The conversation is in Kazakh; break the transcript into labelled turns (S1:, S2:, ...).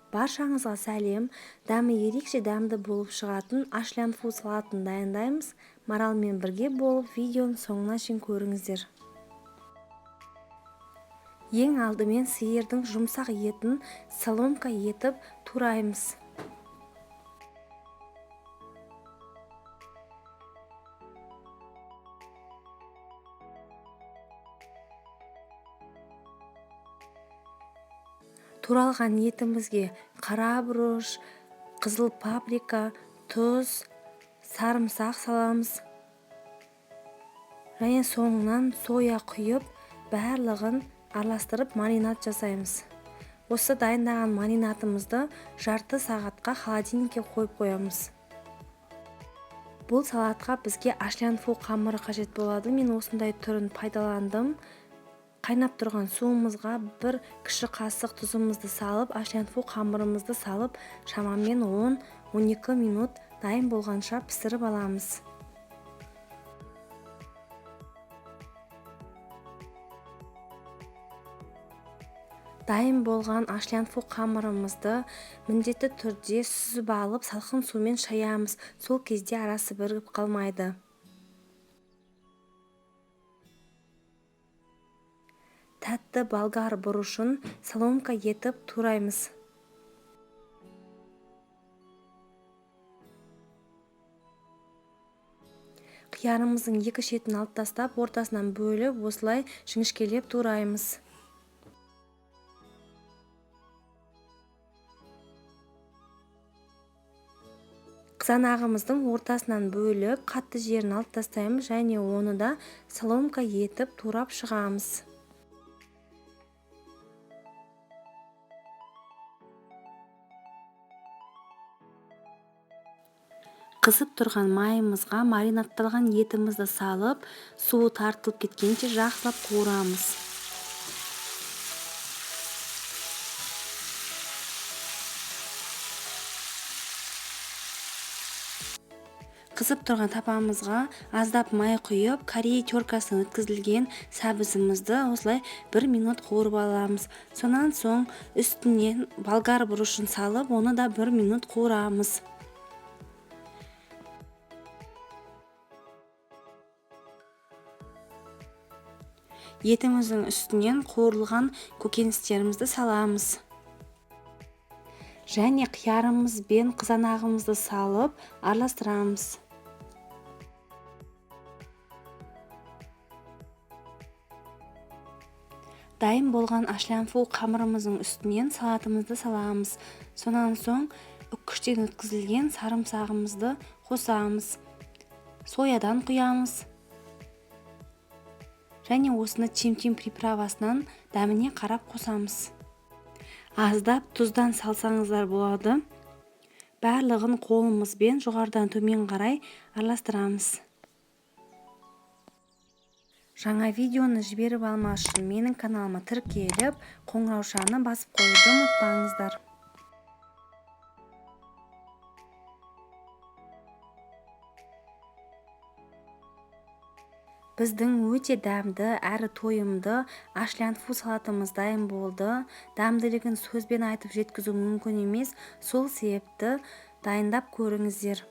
S1: Баршаңызға сәлем. Дәмі ерекше дәмді болып шығатын ашлянфу салатын дайындаймыз. Маралмен бірге болып видеоның соңына шейін көріңіздер. Ең алдымен сиырдың жұмсақ етін соломка етіп тураймыз. Туралған етімізге қара бұрыш, қызыл паприка, тұз, сарымсақ саламыз. Және соңынан соя құйып, барлығын араластырып маринад жасаймыз. Осы дайындаған маринадымызды жарты сағатқа холодильникке қойып қоямыз. Бұл салатқа бізге ашлянфу қамыры қажет болады. Мен осындай түрін пайдаландым. Қайнап тұрған суымызға бір кіші қасық тұзымызды салып, ашлянфу қамырымызды салып, шамамен 10-12 минут дайын болғанша пісіріп аламыз. Дайын болған ашлянфу қамырымызды міндетті түрде сүзіп алып, салқын сумен шаямыз. Сол кезде арасы бірігіп қалмайды. Тәтті болгар бұрышын соломка етіп тураймыз. Қиярымыздың екі шетін алып тастап, ортасынан бөліп, осылай жіңішкелеп тураймыз. Қызанағымыздың ортасынан бөліп, қатты жерін алып тастаймыз және оны да соломка етіп турап шығамыз. Қызып тұрған майымызға маринадталған етімізді салып, суы тартылып кеткенше жақсылап қуырамыз. Қызып тұрған табамызға аздап май құйып, корей теркасынан өткізілген сәбізімізді осылай 1 минут қуырып аламыз. Сонан соң үстінен болгар бұрышын салып, оны да 1 минут қуырамыз. Етіміздің үстінен қуырылған көкөністерімізді саламыз. Және қиярымыз бен қызанағымызды салып араластырамыз. Дайын болған ашлянфу қамырымыздың үстінен салатымызды саламыз. Сонан соң үккіштен өткізілген сарымсағымызды қосамыз. Соядан құямыз. Және осыны чим-чим приправасынан дәміне қарап қосамыз. Аздап тұздан салсаңыздар болады. Барлығын қолымызбен жоғарыдан төмен қарай араластырамыз. Жаңа видеоны жіберіп алмас үшін менің каналыма тіркеліп, қоңыраушаны басып қоюды ұмытпаңыздар. Біздің өте дәмді әрі тойымды ашлянфу салатымыз дайын болды. Дәмділігін сөзбен айтып жеткізу мүмкін емес, сол себепті дайындап көріңіздер.